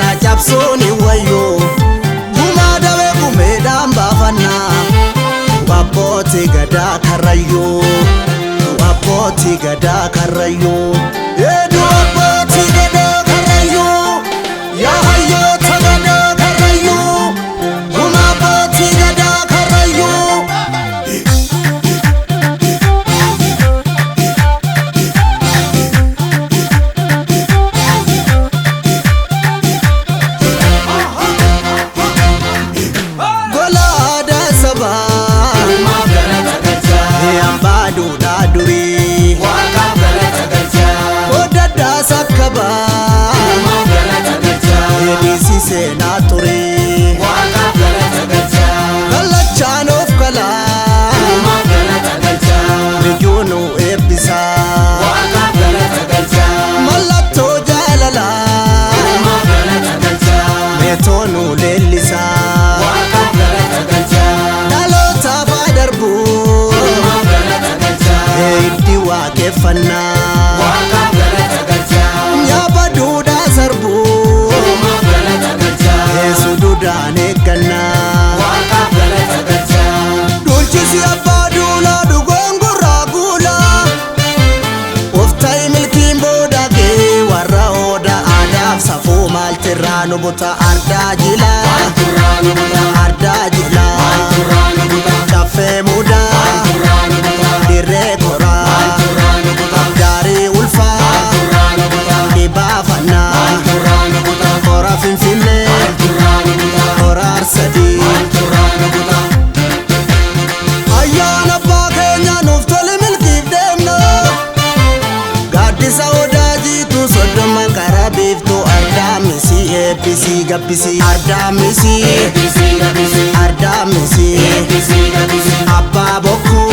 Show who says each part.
Speaker 1: Kana cabsuun wayyoo gumaa dawee gumeedhaan baafannaa abbootii gadaa karrayyuu abbootii gadaa karrayyuu eeduu abbootii gadaa karrayyuu yaa hayyoota gadaa karrayyuu gumaa abbootii gadaa karrayyuu. Gola aadaa sabaa
Speaker 2: Uumaaf galata galchaa.
Speaker 1: Hambaa duudhaa durii
Speaker 2: Waaqaaf galata galchaa.
Speaker 1: Odaddaa sakkabaa
Speaker 2: Uumaaf galata galchaa.
Speaker 1: Eedisi seenaa turii
Speaker 2: Waaqaaf galata galchaa.
Speaker 1: Kallachaan of kalaa
Speaker 2: Uumaaf galata galchaa.
Speaker 1: Biyyuu nu eebbisaa
Speaker 2: Waaqaaf galata galchaa.
Speaker 1: Mallattoo jaalalaa
Speaker 2: Uumaaf galata galchaa.
Speaker 1: Meetoo nu leellisaa
Speaker 2: Waaqaaf galata galchaa.
Speaker 1: Dhalootaaf haa darbu
Speaker 2: Uumaaf galata galchaa.
Speaker 1: Hiddi waaqeffannaa
Speaker 2: Waaqaaf galata galchaa.
Speaker 1: Nyaaba duudhaa sarbuu
Speaker 2: Uumaaf galata galchaa.
Speaker 1: Suduudhaan eeggannaa
Speaker 2: Waaqaaf galata galchaa.
Speaker 1: Duulchisi abbaa duulaa dhugoon gurraa guulaa Of ta'i milkiin booda gee warra ooda aadaaf safuu maaltirraa nu buta ardaa jilaa
Speaker 2: Maalturraa nu buta.
Speaker 1: Ardaa jilaa
Speaker 2: Maalturraa nu buta.
Speaker 1: Caffee mudaa
Speaker 2: Maalturraa nu buta.
Speaker 1: Dirree koraa
Speaker 2: Maalturraa nu buta.
Speaker 1: Gaarii ulfaa
Speaker 2: Maalturraa nu buta.
Speaker 1: Dhibaafannaa
Speaker 2: Maalturraa nu buta.
Speaker 1: Kora Finfinnee
Speaker 2: Maalturraa nu buta.
Speaker 1: Kora Arsadii
Speaker 2: Maalturraa nu buta.
Speaker 1: Ayyaana abbaa keenya nuuf tole milkiif deemna. Gaaddisa odaa jiitu 30 karaa biiftuu ardaa misii eebbisii gabbisii ardaa misii
Speaker 2: Eebbisii gabbisii.
Speaker 1: ardaa misii
Speaker 2: Eebbisii gabbisii.
Speaker 1: Abbaa bokkuu.